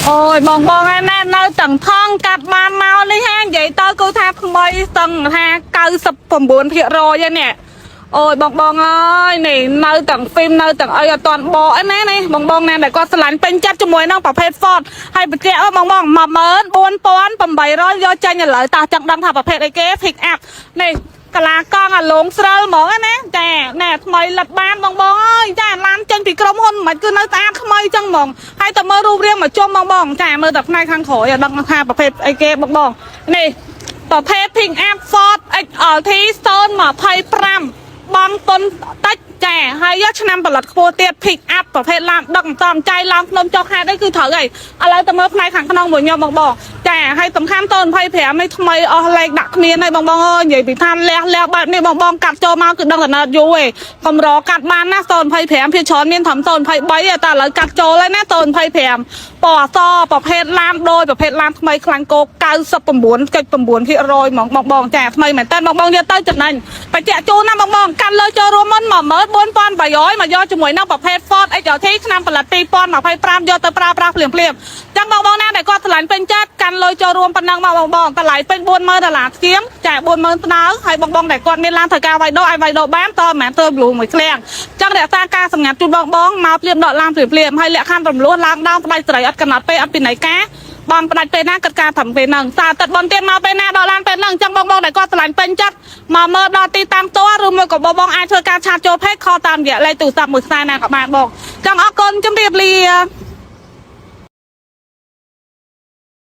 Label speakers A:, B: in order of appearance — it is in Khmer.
A: អូយបងបងឯណែនៅទាំងថងកាត់បានមកនេះហានិយាយទៅគឺថាថ្មីស្ទឹងថា99%ឯនេះអូយបងបងអើយនេះនៅទាំងហ្វីមនៅទាំងអីអត់តាន់បកឯណានេះបងបងណាដែលគាត់ស្រឡាញ់ពេញចិត្តជាមួយនឹងប្រភេទ Ford ហើយបញ្ជាក់បងបង14800យកចេញឥឡូវតោះចង់ដឹងថាប្រភេទអីគេ pick up នេះកាឡាកង់អាលងស្រិលហ្មងណាចាណែថ្មីលិតបានបងបងអើយចាឡានចេញពីក្រុមហ៊ុនមិនគឺនៅស្អាតថ្មីចឹងហ្មងហើយតែមើលរូបរាងមកជុំបងបងចាមើលតែផ្នែកខាងក្រោយឲ្យដឹងថាប្រភេទអីគេបងបងនេះប្រភេទ Pick Up Ford XLT 025បងពុនតិចចាហើយយកឆ្នាំផលិតខ្ពស់ទៀត pick up ប្រភេទឡានដឹកមិនតំចៃឡើងភ្នំចុះខេត្តអីគឺត្រូវហើយឥឡូវទៅមើលផ្នែកខាងក្នុងមួយខ្ញុំបងបងចាហើយសំខាន់ត25នេះថ្មីអស់លេខដាក់គ្មានហើយបងបងអើយនិយាយពីថាលះលះបែបនេះបងបងកាត់ចូលមកគឺដឹងតែណើតយូរឯងកម្រកាត់បានណា025ភាគច្រើនមានត្រឹម023ឯតែឥឡូវកាត់ចូលហើយណា025ពណ៌អសប្រភេទឡានដោយប្រភេទឡានថ្មីខ្លាញ់គោ99.9%ហ្មងបងបងចាថ្មីមែនតើបងបងយកទៅចំណេញបញ្ជាក់ជូនណាបងបងកាន់លើចូលរួមមុន14800មកយកជាមួយនឹងប្រភេទ Ford XLT ឆ្នាំផលិត2025យកទៅប្រើប្រាស់ភ្លាមភ្លាមចឹងបងបងណាដែលគាត់ស្រឡាញ់ពេញចិត្តកាន់លុយចូលរួមប៉ុណ្ណឹងមកបងបងតម្លៃពេញ40000ដុល្លារជាងចា40000ស្នើហើយបងបងដែលគាត់មានឡានត្រូវការវាយដូរឲ្យវាយដូរបានតើមិនមែនទៅប្លូមួយឃ្លាំងចឹងរក្សាការសម្ងាត់ជូនបងបងមកភ្លាមដកឡានភ្លាមភ្លាមហើយលក្ខខណ្ឌរំលោះឡើងដើមផ្ដាច់សេរីអត់កំណត់ពេលអត់ពីណៃការបងផ្ដាច់ពេលណាគិតការត្រឹមពេលហ្នឹងសារទឹកបនទៀតមកពេលណាដល់ឡានពេលហ្នឹងអញ្ចឹងបងបងដែលគាត់ស្រឡាញ់ពេញចិត្តមកមើលដល់ទីតាំងផ្ទាល់ឬមួយក៏បងបងអាចធ្វើការ chat ចូល page ខលតាមរយៈលេខទូរស័ព្ទមួយខ្សែណាក៏បានបងចង់អរគុណជម្រាបលា។